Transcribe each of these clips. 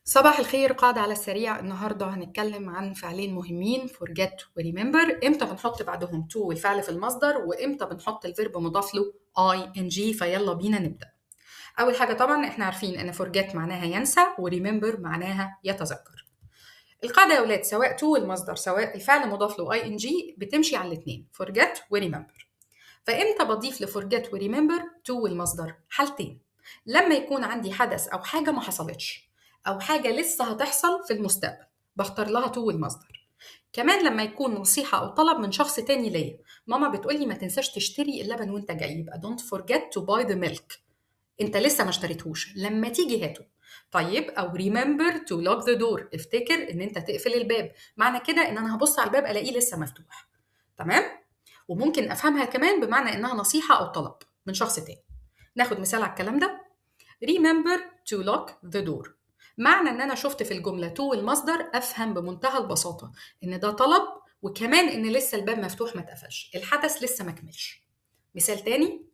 صباح الخير. قاعدة على السريع. النهاردة هنتكلم عن فعلين مهمين، forget و remember. امتى بنحط بعدهم to والفعل في المصدر، وامتى بنحط ال verb مضاف له ing. فيلا بينا نبدأ. أول حاجة طبعا احنا عارفين ان forget معناها ينسى و remember معناها يتذكر. القاعدة يا أولاد سواء to المصدر سواء الفعل مضاف له ing بتمشي على الاثنين، forget و remember. فامتى بضيف ل forget و remember to المصدر؟ حالتين: لما يكون عندي حدث أو حاجة ما حصلتش أو حاجة لسه هتحصل في المستقبل بختار لها to المصدر. كمان لما يكون نصيحة أو طلب من شخص تاني ليا، ماما بتقولي ما تنساش تشتري اللبن وانت جاي، يبقى don't forget to buy the milk، انت لسه ما اشتريتهوش، لما تيجي هاته. طيب أو remember to lock the door، افتكر إن انت تقفل الباب، معنى كده إن أنا هبص على الباب ألاقيه لسه مفتوح. تمام؟ وممكن أفهمها كمان بمعنى إنها نصيحة أو طلب من شخص تاني. ناخد مثال على الكلام ده: remember to lock the door. معنى ان انا شفت في الجملة to المصدر افهم بمنتهى البساطة ان ده طلب، وكمان ان لسه الباب مفتوح ما اتقفلش، الحدث لسه ما كملش. مثال تاني: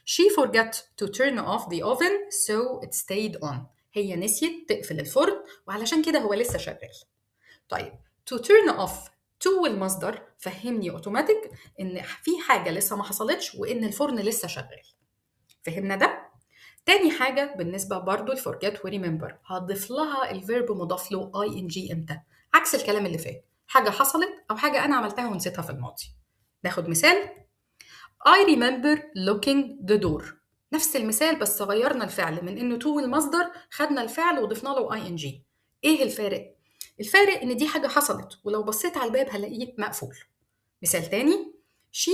she forgot to turn off the oven so it stayed on. هي نسيت تقفل الفرن وعلشان كده هو لسه شغال. طيب to turn off to المصدر فهمني اوتوماتيك ان في حاجة لسه ما حصلتش وان الفرن لسه شغال. فهمنا ده؟ تاني حاجة بالنسبة برضو ل forget و remember، هضيف لها ال verb مضاف له ing امتى؟ عكس الكلام اللي فات، حاجة حصلت أو حاجة أنا عملتها ونسيتها في الماضي. ناخد مثال: I remember locking the door. نفس المثال بس غيرنا الفعل من إنه to المصدر، خدنا الفعل وضفنا له ing. إيه الفارق؟ الفارق إن دي حاجة حصلت ولو بصيت على الباب هلاقيه مقفول. مثال تاني: she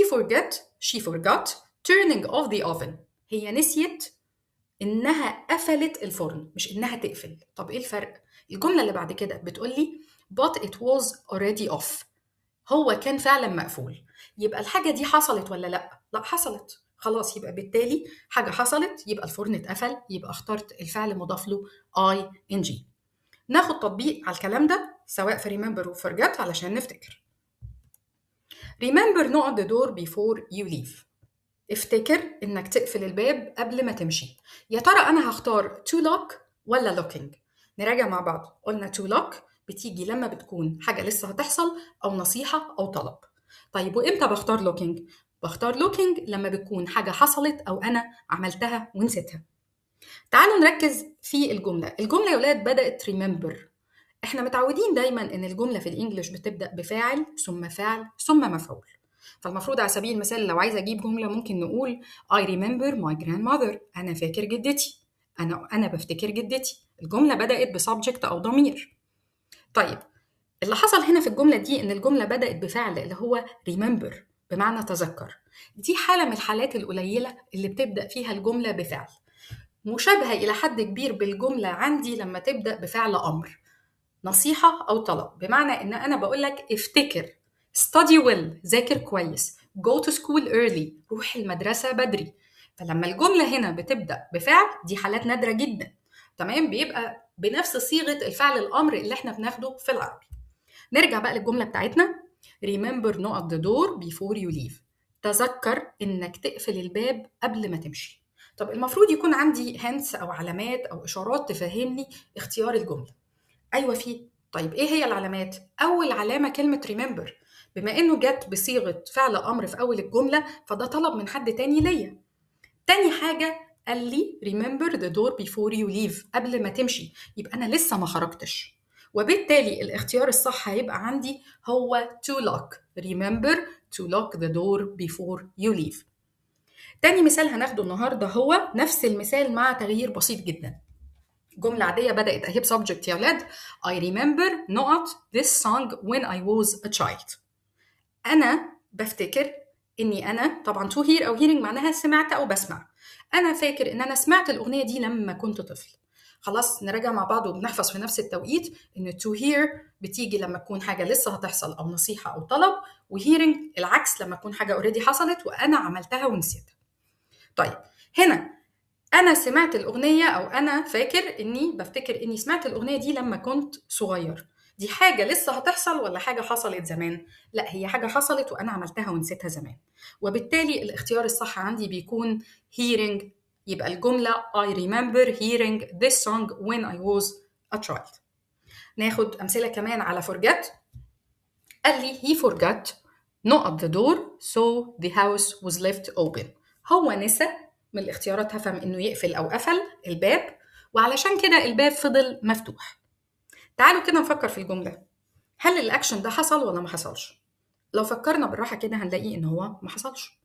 forgot turning off the oven. هي نسيت إنها قفلت الفرن مش إنها تقفل. طب إيه الفرق؟ الجملة اللي بعد كده بتقولي but it was already off، هو كان فعلا مقفول. يبقى الحاجة دي حصلت ولا لأ؟ لأ حصلت، خلاص يبقى بالتالي حاجة حصلت يبقى الفرن اتقفل، يبقى اخترت الفعل مضاف له ing. ناخد تطبيق على الكلام ده سواء في remember و forget علشان نفتكر. remember not the door before you leave. افتكر انك تقفل الباب قبل ما تمشي. يا ترى انا هختار to lock ولا locking؟ نراجع مع بعض. قلنا to lock بتيجي لما بتكون حاجة لسه هتحصل او نصيحة او طلب. طيب وامتى بختار locking؟ بختار locking لما بتكون حاجة حصلت او انا عملتها ونسيتها. تعالوا نركز في الجملة. الجملة يا ولاد بدأت remember. احنا متعودين دايما ان الجملة في ال English بتبدأ بفاعل ثم فعل ثم مفعول. فالمفروض على سبيل المثال لو عايزه اجيب جملة ممكن نقول I remember my grandmother، انا فاكر جدتي، انا بفتكر جدتي. الجملة بدات ب subject او ضمير. طيب اللي حصل هنا في الجملة دي ان الجملة بدات بفعل اللي هو remember بمعنى تذكر. دي حاله من الحالات القليلة اللي بتبدا فيها الجملة بفعل، مشابهة الى حد كبير بالجملة عندي لما تبدا بفعل امر، نصيحة او طلب، بمعنى ان انا بقول لك افتكر، study well، ذاكر كويس، go to school early، روح المدرسة بدري. فلما الجملة هنا بتبدأ بفعل، دي حالات نادرة جدا، تمام، بيبقى بنفس صيغة الفعل الأمر اللي احنا بناخده في العربي. نرجع بقى للجملة بتاعتنا: remember not the door before you leave. تذكر إنك تقفل الباب قبل ما تمشي. طب المفروض يكون عندي hints أو علامات أو إشارات تفهمني اختيار الجملة. أيوة في. طيب إيه هي العلامات؟ أول علامة كلمة remember، بما انه جت بصيغة فعل امر في اول الجملة فده طلب من حد تاني ليا. تاني حاجة قال لي remember the door before you leave، قبل ما تمشي، يبقى انا لسه ما خرجتش، وبالتالي الاختيار الصح هيبقى عندي هو to lock، remember to lock the door before you leave. تاني مثال هناخده النهارده هو نفس المثال مع تغيير بسيط جدا. جملة عادية بدأت أهي ب subject يا ولاد: I remember not this song when I was a child. أنا بفتكر إني أنا، طبعا to hear أو hearing معناها سمعت أو بسمع، أنا فاكر إن أنا سمعت الأغنية دي لما كنت طفل. خلاص نراجع مع بعض وبنحفظ في نفس التوقيت إن to hear بتيجي لما تكون حاجة لسه هتحصل أو نصيحة أو طلب، و hearing العكس لما تكون حاجة already حصلت وأنا عملتها ونسيتها. طيب هنا أنا سمعت الأغنية أو أنا فاكر إني بفتكر إني سمعت الأغنية دي لما كنت صغير. دي حاجة لسه هتحصل ولا حاجة حصلت زمان؟ لا، هي حاجة حصلت وأنا عملتها ونسيتها زمان، وبالتالي الاختيار الصح عندي بيكون hearing. يبقى الجملة I remember hearing this song when I was a child. ناخد أمثلة كمان على forget. قال لي he forgot نقط the door so the house was left open. هو نسى، من الاختيارات هفهم إنه يقفل أو قفل الباب، وعلشان كده الباب فضل مفتوح. تعالوا كده نفكر في الجملة، هل الأكشن ده حصل ولا ما حصلش؟ لو فكرنا بالراحة كده هنلاقي إن هو ما حصلش.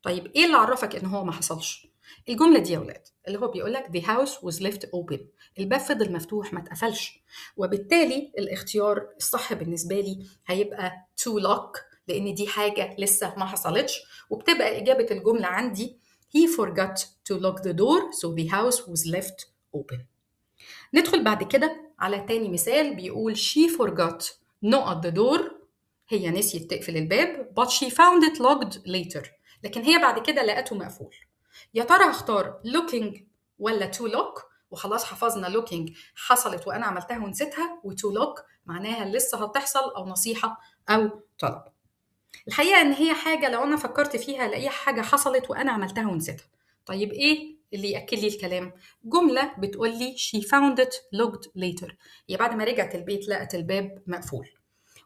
طيب إيه اللي عرفك إن هو ما حصلش؟ الجملة دي يا ولاد اللي هو بيقول لك the house was left open، الباب فضل مفتوح ما اتقفلش، وبالتالي الاختيار الصح بالنسبة لي هيبقى to lock، لأن دي حاجة لسه ما حصلتش، وبتبقى إجابة الجملة عندي he forgot to lock the door so the house was left open. ندخل بعد كده على تاني مثال، بيقول she forgot نقط the door، هي نسيت تقفل الباب but she found it locked later، لكن هي بعد كده لقته مقفول. يا ترى هختار looking ولا to lock؟ وخلاص حفظنا looking حصلت وأنا عملتها ونسيتها، و to lock معناها لسه هتحصل أو نصيحة أو طلب. الحقيقة إن هي حاجة لو أنا فكرت فيها الاقيها حاجة حصلت وأنا عملتها ونسيتها. طيب إيه اللي يأكد لي الكلام؟ جملة بتقول لي she found it locked later، هي بعد ما رجعت البيت لقت الباب مقفول،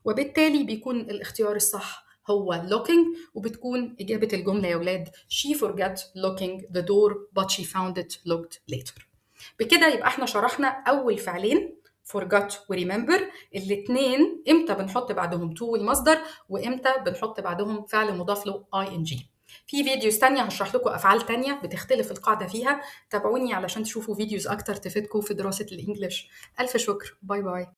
وبالتالي بيكون الاختيار الصح هو locking، وبتكون إجابة الجملة يا ولاد she forgot locking the door but she found it locked later. بكده يبقى احنا شرحنا أول فعلين forgot و remember، الاتنين امتى بنحط بعدهم to المصدر وامتى بنحط بعدهم فعل مضاف له ing. في videos تانية هشرح لكم أفعال تانية بتختلف القاعدة فيها، تابعوني علشان تشوفوا videos أكتر تفيدكم في دراسة ال English. ألف شكر، bye bye.